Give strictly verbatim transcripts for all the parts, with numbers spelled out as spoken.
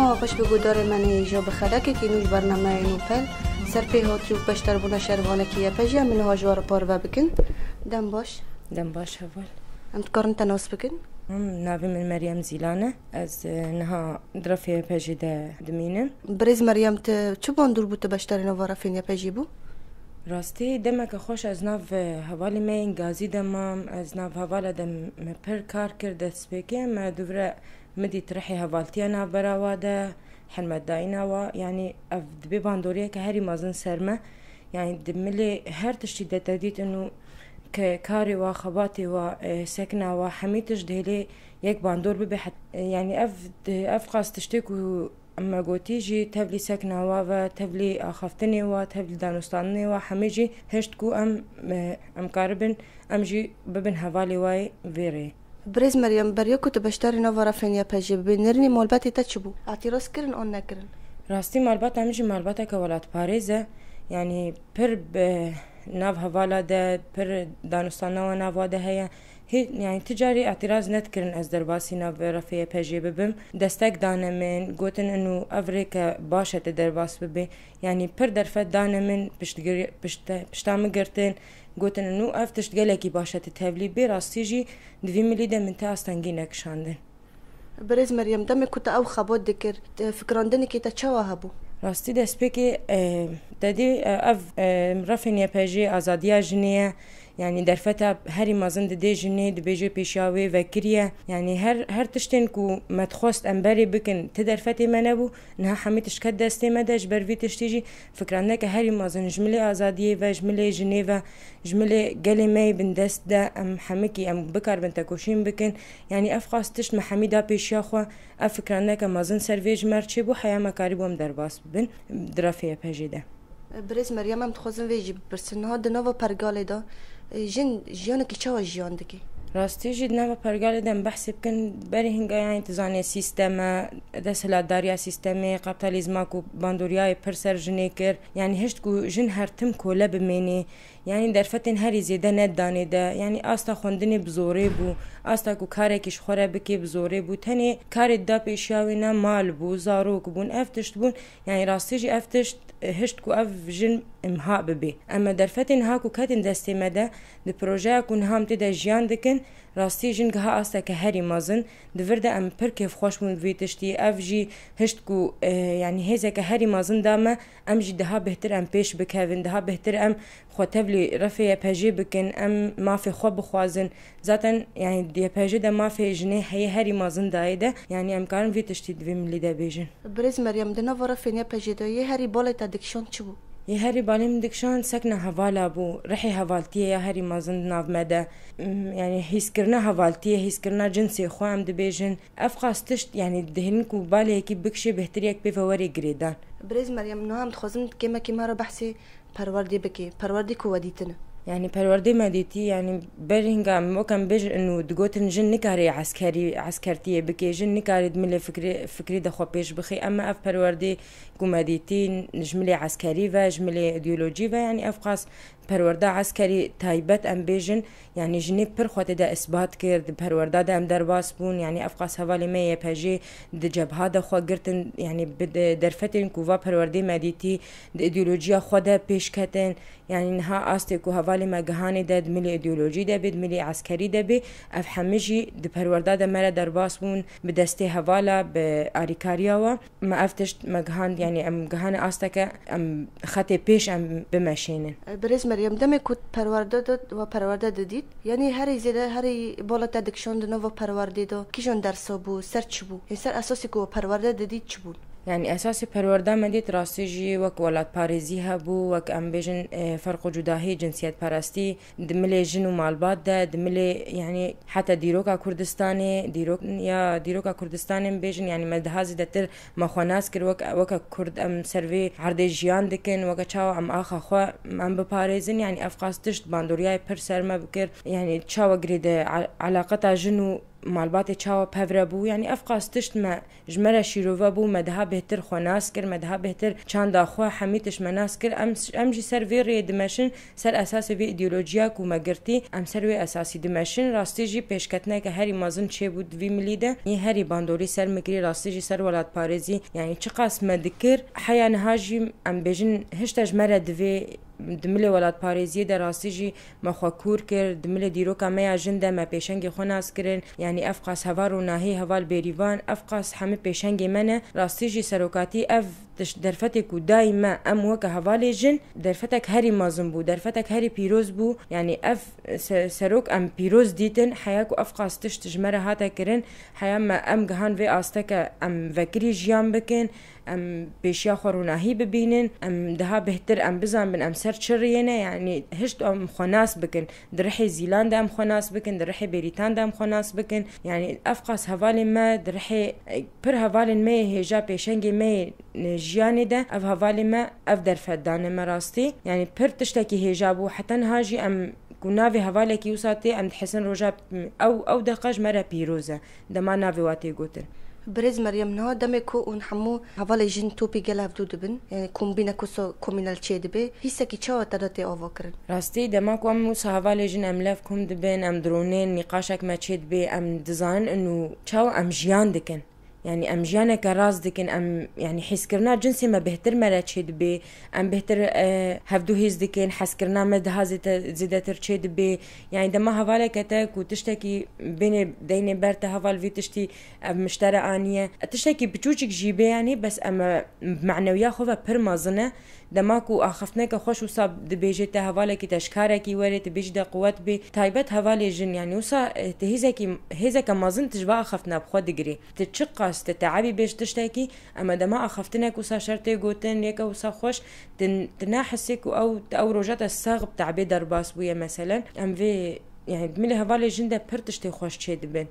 Xweş bi guhdarê me nê ji bi xelekekî nû ji bernameyê Nûpel. Ser pê hatî û beşdarbûna şervanekî Y P J em niha ji we re parve bikin. Dem baş. Dem baş heval. Em dikarin te nas bikin? Em, navê min Meryem Zîlan e. Ez, e, niha di refê Y P J de dimînim. Birêz Meryem, tu çi bandor bû tu beşdarî nava refên Y P J bû? Rastî demeke xweş ez nav, e, hevalê me yên gazî de mam. Ez nav hevala de me pir kar kir destpêkê. Me dûvre min dît rihê hevaltiya navbera wa de, helmetdayîna wa, yanî ev dibê bandoriyeke herî mezin ser me. Yanî di milê her tiştî de te dît û ke karê wa, xebatê wa, e, sekna wa, hemî tişt dihêlê yek bandor bibe. Het-, e, yanî ev, ev qas tiştê ku me gotî jî tevlî sekna wa ve, tevlî axaftinê wa, tevlî danûstandinê wa, hemî jî hişt ku em, e, em karibin, em jî bibin hevalê wa yê vê rê. Birêz Meryem, beriya ku tu beşdarî nava refên Y P J bibî, nerînî malbatê te çi bû? Îtiraz kirin an nekirin? Rastî malbata min jî malbateke welatparêz e. Yanî pir bi nav hevala de, pir danûstana wa nav wa de heye. Hê, yanî ti carî îtiraz nedikirin ez derbasî nav refê Y P J bibim. Destek dane min, gotin inu ev rêke baş e te derbas bibê. Yanî pir derfet dane min, piştgir-, pişte-, pişta min girtin. Gotin inu ev tişt gelekî baş e te tevlî bê, rastî jî di vî milî de min te astengî nekişandin. Birêz Meryem, demê ku te ew xebat dikir, te fikrandinekê te çawa hebû? Rastî destpêkê, e, te dî, e, ev, e, refên Y P J azadiya jinê ye. Yanî derfeta herî mezin didê jinê, dibêje pêşiya wê vekiriye. Yanî her, her tiştên ku me dixwest em berê bikin, ti derfetê me nebû. Niha hemî tişt ket destê me de, ji ber vî tiştî jî fikrandineke herî mezin ji milê azadiyê ve, ji milê jinê ve, ji milê gelê me yê bindest de em hemikî em bikaribin tekoşîn bikin. Yanî ev qas tişt me hemî da pêşiya xwe, ev fikrandineke mezin ser vê ji me re çêbû, heya me karîbû em derbas bibin di refê Y P J de. Birêz Meryem, em dixwazin vê jî bipirsin. Niha di nava pergalê de, e, jin jiyanekî çawa jiyan dike? Rastî jî di nava pergalê de em behsê bikin, berê hinga, yanî tu zanê sîstem e, desthilatdariya sîstemê, kaptalîzma ku bandoriyayê pir ser jinê kir. Yanî hişt ku jin her tim kole bimênê. Yanî derfetên herî zêde ne danê de. Yanî asta xwendinê bi zorê bû. Asta ku karekî ji xwe re bikê bi zorê bû. Tenê karê da pêşiya wê ne mal bû, zarok bûn, ev tişt bûn. Yanî rastî jî ev tişt, e, hişt ku ev jin imha bibê. Em me derfetên niha ku ketin destê me de, di projeya ku niha em tê de jiyan dikin, rastî jin giha asteke herî mezin. Di vir de em pir kêfxweş bûn bi vî tiştî. Ev jî hişt ku, e, yanî hêzeke herî mezin da me, em jî daha bêhtir em pêş bikevin, daha bêhtir em xwe tevlî refê Y P J bikin, em mafê xwe bixwazin. Zaten, yanî, di Y P J de mafê jinê heye herî mezin dayê de, yanî, em karin vî tiştî di vê milî de bêjin. Birêz Meryem, di nava refên Y P J de yê herî balê te dikişand çi bû? Yê herî balê min dikişand sekna hevala bû, rihê hevaltiyê ya herî mezin di nav me de. M, yanî, hîskirina hevaltiyê, hîskirina cinsê xwe em dibêjin. Ev qas tişt, yanî, dihêlin ku balê yekî bikişê bêhtir yek pê ve werê girêdan. Birêz Meryem, niha em dixwazin kêmekî me re behsê perwerdê bike, perwerdê ku we dîtine. Yanî perwerdê me dîtî, yanî ber hinga em wek em bêjin û digotin jin nikare eskerî, eskertiyê bike, jin nikare di milê fikrê, fikrê de xwe pêş bixê. Ema ev perwerdê ku me dîtî ji milê eskerî ve, ji milê îdeolojî ve, yanî ev qas perwerda eskerî taybet em bêjin, Yanî jinê pir xwe tê de isbat kir, di perwerda de em derbas bûn, yanî ev qas hevalê me Y P J di cebha de xwe girtin, yanî bi de-, derfetên ku va perwerdê me dîtî, di îdeolojiya xwe de pêş ketin, yanî niha astê ku hevalê me gihanê de di milê îdeolojî de bê, di milê eskerî de bê, ev hemî jî di perwerda de me re derbas bûn, bi destê hevala, bi alîkariya we. Me ev tişt me gihand, yanî em gihane asteke em xetê pêş em bimeşênin. Birêz Meryem, demê ku perwerde de, we perwerde didît, yanî herî zêde, herî bala te dikişand di nava perwerdê de, kîjan dersa bû, ser çi bû? Ê ser esasê ku we perwerde didît çi bûn? Yanî esasê perwerda me dît rastî jî wek welatparêzî hebû, wek em bêjin, e, ferq û cudahî, cinsiyetperestî, di milê jin û malbat de, di milê, yanî heta dîroka Kurdistanê, dîrok, ya dîroka Kurdistanê em bêjin, yanî me daha zêdetir me xwe nas kir, wek, weke Kurd em ser vê erdê jiyan dikin, weke çawa em axa xwe em biparêzin, yanî ev qas tişt bandoriyayê pir ser me bikir, yanî çawa girêde a-, alaqeta jin û malbatê çawa pevre bû, yanî ev qas tişt me, ji me re şîrove bû, me daha bêhtir xwe nas kir, me daha bêhtir çanda xwe, hemî tişt me nas kir. Em, em jî ser vê rêyê dimeşin, ser esasê vê îdeolojiya ku me girtî, em ser wê esasî dimeşin. Rastî jî pêşketineke herî mezin çêbû di vî milî de. Yê herî bandorî ser min kirî, rastî jî ser welatparêzî. Yanî çiqas me dikir, heya niha jî em bêjin hişte ji me re divê. Di milê welatparêziyê de rastî jî me xwe kûr kir, di milê dîroka me ya jin de me pêşengê xwe nas kirin. Yanî ev qas heval Ronahî, heval Bêrîvan, ev qas hemî pêşengê me ne. Rastî jî serokatî ev tişt derfetê ku dayî me, em weke hevalê jin, derfetek herî mezin bû, derfetek herî pîroz bû. Yanî ev se-, serok em pîroz dîtin, heya ku ev qas tişt ji me re hate kirin, heya me em gihan vê asteke em vekirî jiyan bikin, em pêşiya xwe ronahî bibînin, em daha bêhtir em bizanbin em ser çi riyê ne, yanî hişt em xwe nas bikin, di rihê Zîlan de em xwe nas bikin, di rihê Bêrîtan de em xwe nas bikin. Yanî ev qas hevalên me di rihê, e, pir hevalên me yê hêja pêşengê me yê, e, jiyanê de ev hevalê me ev derfet dane me rastî. Yanî pir tiştekî hêja bû. Heta niha jî em ku navê hevalekî wisa tê, em dihesin roja ew, ew deqa ji me re pîroz e. Dema navê wa tê gotin. Birêz Meryem, niha demê ku hûn hemû hevalê jin topî gel hevdû dibin, yanî kombînek wisa komînel çê dibe, hîsekî çawa te de tê avakirin? Rastî, dema ku em wisa hevalê jin em lev kom dibin, em dironên, nîqaşek me çê dibe, em dizanin û çawa em jiyan dikin. Yanî em jiyaneke rast dikin, em, yanî hêzkirina cinsê me bêhtir me re çê dibe, em bêhtir, e, hevdû hêz dikin, hezkirina me daha zêde-, zêdetir çê dibe. Yanî dema hevaleke te ku tiştekî bênê deynê ber te heval vî tiştî ev miştere aniye. Tiştekî biçûçik jî bê, yanî bes em, e, bi menewiya xwe ve pir mezin e. Dema ku axaftineke xweş wisa dibêjê te hevalekî te ji karekî werê, tu bêjî de quwet bê. Taybet hevalê jin, yanî wisa, e, tu hêzekî, hêzeke mezin tu ji va axaftina bi xwe digirî. Tu çiqas tu teebî bê ji tiştekî, ema dema axaftinek wisa şer tê gotin, yeke wisa xweş, tu, tu nahesê ku ew, tu ew roja te sax bi teebê derbas bûye meselen. Em vê, yanî di milê hevalê jin de pir tiştê xweş çê dibin.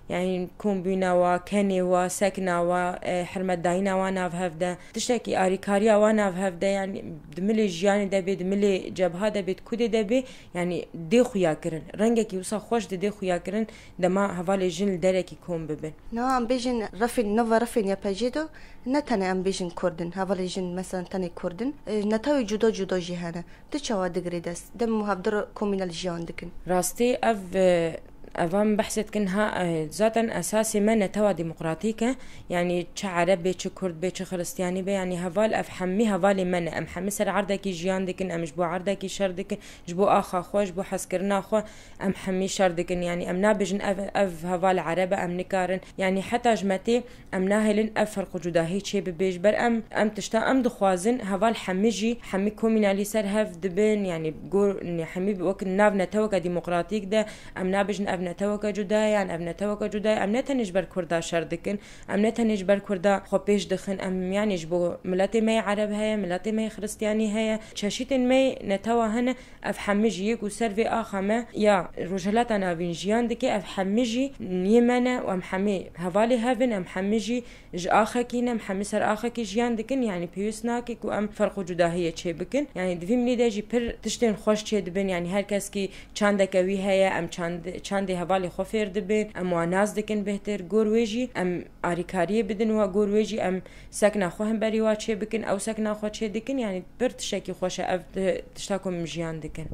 Yanî kombîna wa, kenê wa, sekna wa, e, hermetdayîna wa nav hev de, tiştekî arîkariya wa nav hev de, yanî di milê jiyanê de bê, di milê cebha de bê, di kudê de bê, yanî dê xuya kirin. Rengekî wisa xweş didê xuya kirin, dema hevalê jin li derekî kom bibin. Niha em bêjin refên, nava refên Y P G de ne tenê em bêjin Kurd in, hevalê jin, meselen, tenê Kurd in, e, netewê cuda cuda jî hene. Tu çawa digirî dest? Dem û hevdû re komînel jiyan dikin. Rastî ev, e, ev em behsê dikin ha, e, zaten esasê me netewa demokratîk e. Yanî çi Ereb bê, çi Kurd bê, çi Xiristiyanî bê, yanî heval, ev hemî hevalê me ne. Em hemî ser erdekî jiyan dikin, em ji bo erdekî şer dikin, ji bo axa xwe, ji bo hezkirina xwe em hemî şer dikin. Yanî em nabêjin ev, ev heval Ereb e, em nikarin. Yanî heta ji me tê Em nahêlin ev ferq û cudahî çê bibe. Ji ber em, em tişta em dixwazin, heval hemî jî, hemî komînalî ser hev dibin, yanî gor, hemî wek nav neteweke demokratîk de, em nabêjin ev neteweke cuda ye, yan ev neteweke cuda ye. Em ne tenê ji ber Kurda şer dikin, em ne tenê ji ber Kurda xwe pêş dixin, em yanî ji bo miletê me yê Ereb heye, miletê me yê Xiristiyanî heye, çeşîtên me yê netewa hene, Ev hemî jî yê ku ser vê axa me ya Rojhilata Navîn jiyan dike, ev hemî jî yê me ne û em hemî hevalê hev in, em hemî jî ji axekî ne, em hemî ser axekî jiyan dikin, yanî pêwîst nake ku em ferq û cudahiyê çê bikin. Yanî di vî milî de jî pir tiştên xweş çê dibin, yanî her keskî çandeke wî heye, em çand-, çandê hevalê xwe fêr dibin, em wan nas dikin bêhtir. Gor wê jî em arîkariyê bidin wa, gor wê jî em Sekna xwe hemberî wa çê bikin, ew sekna xwe çê dikin, yanî pir tiştekî xweş e ev, e, tişta ku em jiyan dikin.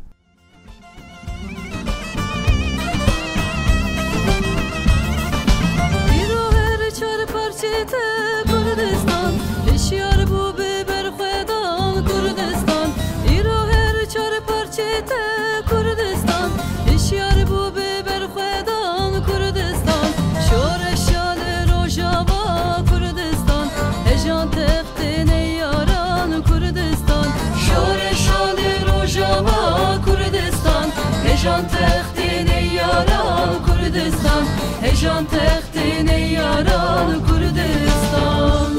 Îro her çar parçê te Kurdistan, hişyar bû bi berxwedan Kurdistan. Îro her çar parçê te Kurdistan, hişyar bû bi berxwedan Kurdistan. Şoreşa li Rojava Kurdistan, hejan textê neyaran Kurdistan. Şoreşa li Rojava Kurdistan, hejan textê neyaran Kurdistan. Hejan textê neyaran Kurdistan.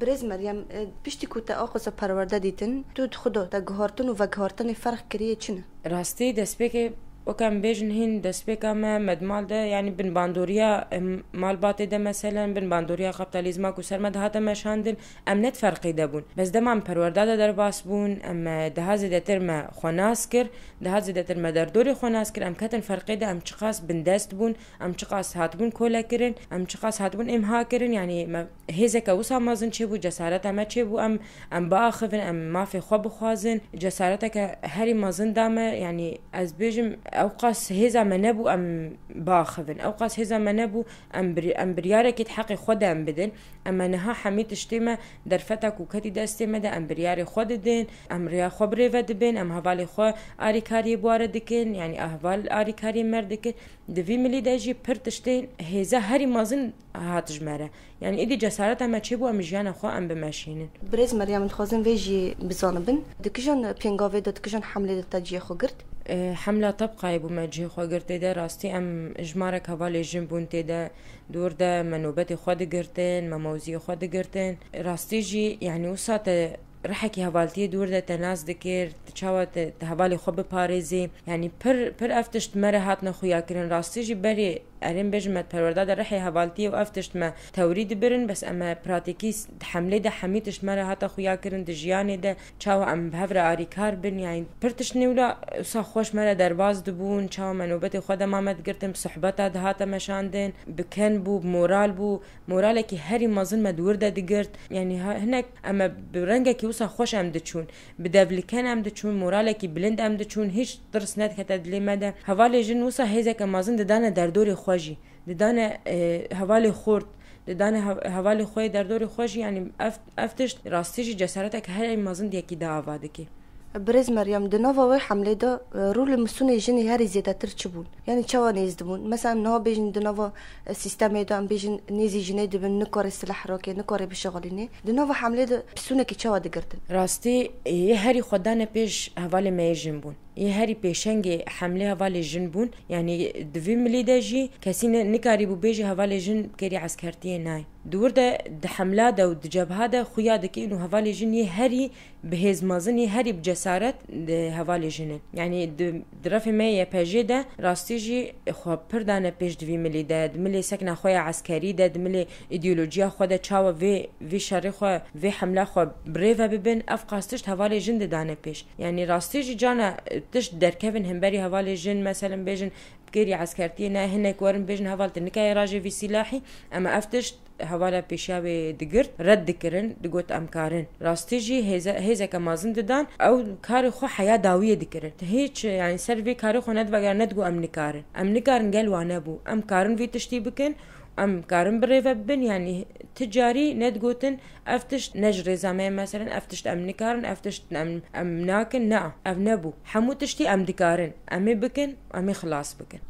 Birêz Meryem, e, piştî ku te aqoza perwerde dîtin, tu di xwe de te guhartin û veguhartinê ferq kiriye çi ne? Rastî destpêkê, weke em bêjin hîn destpêka me, me di mal de, yanî bin bandoriya, em, malbatê de meselen, bin bandoriya kapitalizma ku ser me dihate meşandin, em ne di ferqê de bûn. Bes dema em perwerda de derbas bûn, em, e, daha zêdetir me xwe nas kir, daha zêdetir me derdorê xwe nas kir, em ketin ferqê de, em çiqas bindest bûn, em çiqas hatibûn kolekirin, em çiqas hatibûn îmha kirin, yanî me hêzeke wisa mezin çêbû, cesareta me çêbû, em, em biaxivin, em mafê xwe bixwazin, cesareteke herî mezin da me, yanî ez bêjim, ew qas hêza me nebû, em biaxivin, ew qas hêza me nebû, em bir-, em biryarekî di heqê xwe de em bidin. Em niha hemî tiştê me derfeta ku ketî destê me de, em biryarê xwe didin, em rêya xwe birêve dibin, em hevalê xwe arîkariyê bi ware dikin, yanî heval arîkariyê me re dikin. Di vî milî de jî pir tiştên hêza herî mezin hat ji me re. Yanî êdî cesareta me çêbû, em jiyana xwe em bimeşînin. Birêz Meryem, dixwazin vê jî bizanibin. Di kijan pêngavê de, di kijan hemlê de te cihê xwe girt? E, hemla Tebqayê bû me cihê xwe girt. Tê de rastî em jimarek hevalê jin bûn tê de. Dûr de me nobetê xwe digirtin, me mewziyê xwe digirtin. Rastî jî, yanî wisa te rihekî hevaltiyê dûr de te nas dikir, tu çawa te, te hevalê xwe biparêzî. Yanî pir, pir ev tişt me re hatine xuya kirin. Rastî jî berê, erê em bêjin me di perwerda de rihê hevaltiyê û ev tişt me tewrî dibirin, bes em me pratîkî s-, di hemlê de hemî tişt me re hate xuya kirin, di jiyanê de çawa em bi hev re arîkar bin, yanî pir tişt nêwla wisa xweş me re derbas dibûn, çawa me nobetê xwe dema me digirtin, bi sohbeta dihate meşandin, bi ken bû, bi moral bû, moralekî herî mezin me di wir de digirt. Yanî ha-, hinek em me bi rengekî wisa xweş em diçûn, bi devliken em diçûn, moralekî bilind em diçûn, hîç tirs nedikete dilê me de. Hevalê jin wisa hêzeke mezin didane derdorê xwe jî, didane, e, hevalê xort, didane hev-, hevalê xwe yê derdorê xwe jî, yanî ev, ev tişt rastî jî cesaretek herî mezin di yekî de ava dike. Birêz Meryem, di nava wê hemlê de, e, rolê misûnê jinê herî zêdetir çi bûn? Yanî çawa nêz dibûn? Mesela em niha bêjin di nava, e, sîstemê de em bêjin nêzî jinê dibin, nikare silah rake, nikare bişexilînê. Di nava hemlê de pisûnekî çawa digirtin? Rastî, e, yê herî xwe dane pêş hevalê me yê jin bûn. Yê herî pêşengê hemlê hevalê jin bûn. Yanî di vî milî de jî kesî ne, nikarîbû bêjî hevalê jin bi kêrî eskertiyê nayê. Di wir de, di hemla de û di cebha de xuya dike û hevalê jin yê herî bi hêz mezin, yê herî bi cesaret di hevalê jin in. Yanî di, di refê me yê Y P J de rastî jî xwe pir dane pêş di vî milî de, di milê sekna xwe ya eskerî de, di milê îdeolojiya xwe de çawa vê, vê şerê xwe, vê hemla xwe bi rê ve bibin, ev qas tişt hevalê jin didane pêş. Yanî rastî jî cana, e, tişt derkevin hemberî hevalê jin, meselen bêjin, bi kêrî eskertiyê ne, hinek werin bêjin, heval tu nikayê rajê vî sîlahî, em ev tişt hevala pêşiya wê digirt, red dikirin, digot em karin. Rastî jî hêze-, hêzeke mezin didan, ew karê xwe heya dawiyê dikirin. Hîç, yanî ser vê karê xwe nedivegera, nedigot em nikarin. Em nikarin gel wane bû. Em karin vî tiştî bikin, em karin bi rê ve bibin, yanî ti carî nedigotin, ev tişt ne ji rêza me ye, meselen, ev tişt em nikarin, ev tişt em, em nakin, na, ev nebû. Hemû tiştî em dikarin, em ê bikin, em ê xilas bikin.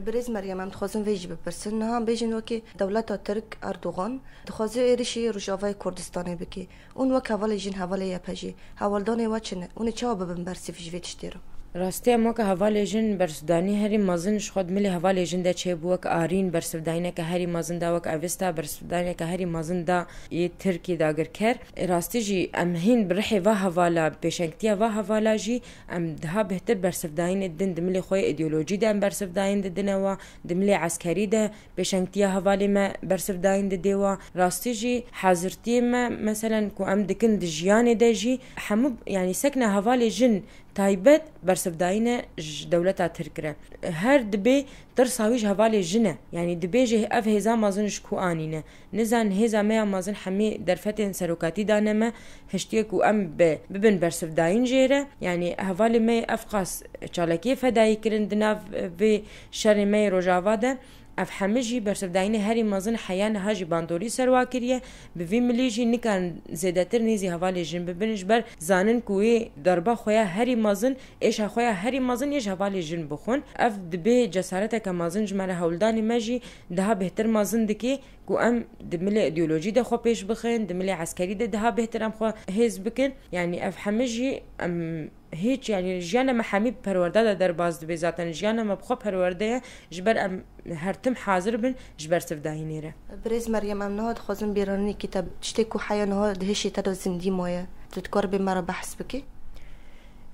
Birêz Meryem, em dixwazin vê jî bipirsin. Niha bêjin wekî dewleta Tirk, Erdogan, dixwaze êrişî Rojavayê Kurdistanê bike. Hûn wek hevalê jin, hevalê Y P J, hewldanê we çi ne? Hûn ê çawa bibin bersîv ji vê tiştê re? Rastî em weke hevalê jin bersivdanî herî mezin ji xwe di milê hevalê jin de çêbû, wek Arîn bersivdayîneke herî mezin da, wek Avesta bersivdayîneke herî mezin da yê Tirkî dagirker. Rastî jî em hîn bi rihê va hevala, pêşengtiya va hevala jî em daha bêhtir bersivdayînê didin. Di milê xwe yê îdeolojî de em bersivdayîn didine wa, di milê eskerî de pêşengtiya hevalê me bersivdayîn didê wa. Rastî jî hazirtiyê me, meselen, ku em dikin di jiyanê de jî, hemû, yanî sekna hevalê jin taybet bersivdayîn e ji dewleta Tirk re. Her dibê tirsa wî ji hevalê jin e. Yanî dibêje ev hêza mezin ji ku anîne. Nizanin hêza me ya mezin hemî derfetên serokatî dane me, hiştiye ku em bi, bibin bersivdayîn jê re. Yanî hevalê me yê ev qas çalakiyê fedayî kirin di nav vê şerê me yê Rojava de. Ev hemî jî bersivdayînê herî mezin heya niha jî bandorî ser wa kiriye. Bi vî milî jî nikarin zêdetir nêzî hevalê jin bibin, ji ber zanin ku wê darba xwe ya herî mezin, êşa xwe ya herî mezin yê ji hevalê jin bixwin. Ev dibê cesareteke mezin ji me re, hewldanê me jî daha bêhtir mezin dike ku em di milê îdeolojî de xwe pêş bixin, di milê eskerî de daha bêhtir em xwe hêz bikin. Yanî ev hemî jî em Hiç, yani jiyana me hemî bi perwerde de derbas dibe zaten. Jiyana me bi xwe perwerde ye, ji ber em her tim hazir bin ji bersivdahînê re. Birêz Meryem, em niha dixwazin bêranînekî te, tiştê ku heya niha di hişê te de zindî maye, tu dikaribê me re behs bikî?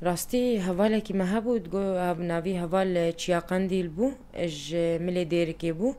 Rastî hevalekî me hebû, digo, hev-, navî heval, e, Çiya Qendîl bû, ji Milê Dêrikê bû.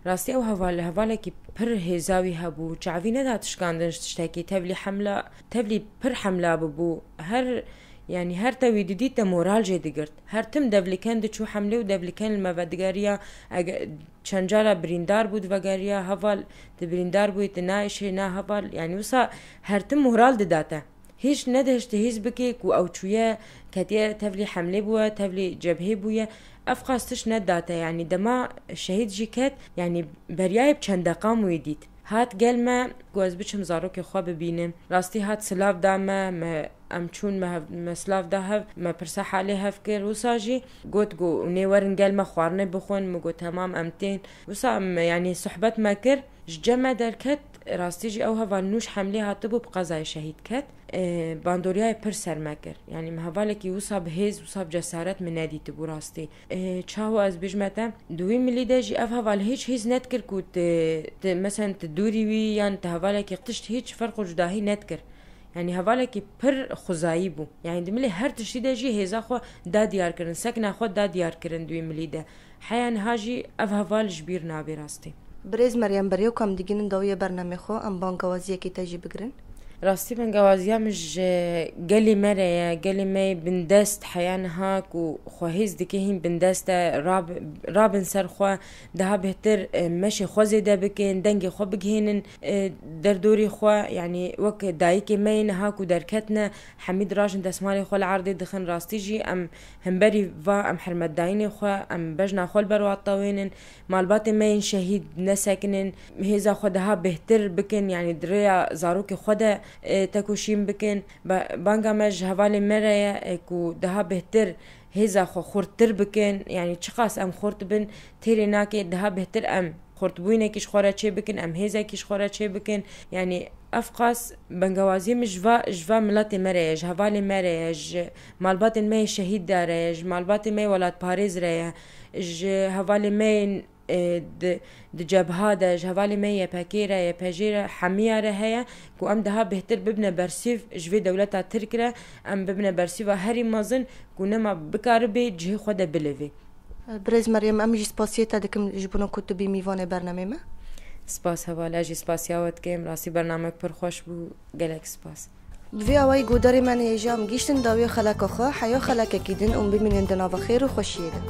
Rastî ew heval, hevalekî pir hêza wî hebû, çavî neda tişkandin ji tiştekî, tevlî hemla, tevlî pir hemla bibû. Her, yanî her te wî didî te moral jê digirt. Her tim devliken diçû hemlê û devliken li me vedigeriya, ege-, çend cara birîndar bû divegeriya, heval tu birîndar bûyî, tu naişê, na heval, yanî wisa her tim moral dida te. Hîç nedihişt hîs bike ku ew çûye, ketiye tevlî hemlê bûye, tevlî cebhê bûye. Ev qas tişt nedate, yanî dema şehîd jî ket, yanî beriyayê bi çend deqan wî dît. Hat gel me ku ez biçim zarokê xwe bibînim. Rastî hat silav da me, me, em çûn me hev-, me silav da hev, me pirsa halê hev kir. Wisa jî got ku nê werin gel me xwarinê bixwin, min got temam em tên. Wisa em, yanî sohbet me kir, ji cem me derket, rastî jî ew heval nû ji hemlê hatibû bi qezayê şehîd ket. E, bandoriyayê pir ser me kir. Yanî min hevalekî wisa bi hêz, wisa bi cesaret min nedîtibû rastî. E, çawa ez bijme te, di wî milî de jî ev heval hîç hîs nedikir ku ti, ti, mesen ti dûrî wî yan ti hevalekî tişt hîç ferq û cudahî nedikir. Yanî hevalekî pir xwezayî bû. Yanî di milê her tiştî de jî hêza xwe da diyar kirin, sekna xwe da diyar kirin di wî milî de. Heya niha jî ev heval ji bîr nabe rastî. Birêz Meryem, beriya ku em digihînin dawiyê bernamê xwe, em bangewaziyekê te jî bigirin. Rastî bangewaziya min ji gelê me re ye, gelê me yê bindest heya niha ku xwe hêz dike hîn bindest e, rab-, rabin ser xwe, daha bêhtir, e, meşê xwe zêde bikin, dengê xwe bigihênin, e, derdorê xwe, yanî wek dayikê me yê niha ku derketine, hemî dirajin destmalê xwe li erdê dixin, rastî jî em hemberî va em hermetdayînê xwe, em bejna xwe li ber wan tewênin, malbatê me yên şehîd nesekinin, hêza xwe daha bêhtir bikin, yanî di rêya zarokê xwe de, e, tekoşîn bikin. Ba-, banga me ji hevalê me re ye, e, ku daha bêhtir hêza xwe xurttir bikin, yanî çiqas em xurt bin, têrê nake, daha bêhtir em xurtbûyînekî ji xwe re çê bikin, em hêzekî ji xwe re çê bikin. Yanî ev qas bengewaziyê min ji va, ji va miletê me re ye, ji hevalê me re ye, ji malbatên me yê şehîd de re ye, ji malbatê me yê welatparêz re ye, ji hevalê me yên, e, di, di cebha de, ji hevalê me yê Y P G re, Y P G re, hemiya re heye ku em daha bêhtir bibine bersîv ji vê dewleta Tirk re, em bibine bersîva herî mezin ku nema bikaribe cihê xwe de bilivê. Birêz Meryem, em jî spasiyê te dikim ji bona ku tu bî mîvanê bernamê me. Spas heval, ez jî spasiya we dikim. Rastî bernamek pir xweş bû. Gelek spas. Bi vê awayî guhdarê me nihêja em gihîştin dawiya xeleka xwe, heya xelekekî din û bimînin di nava xêr û xweşiyê de.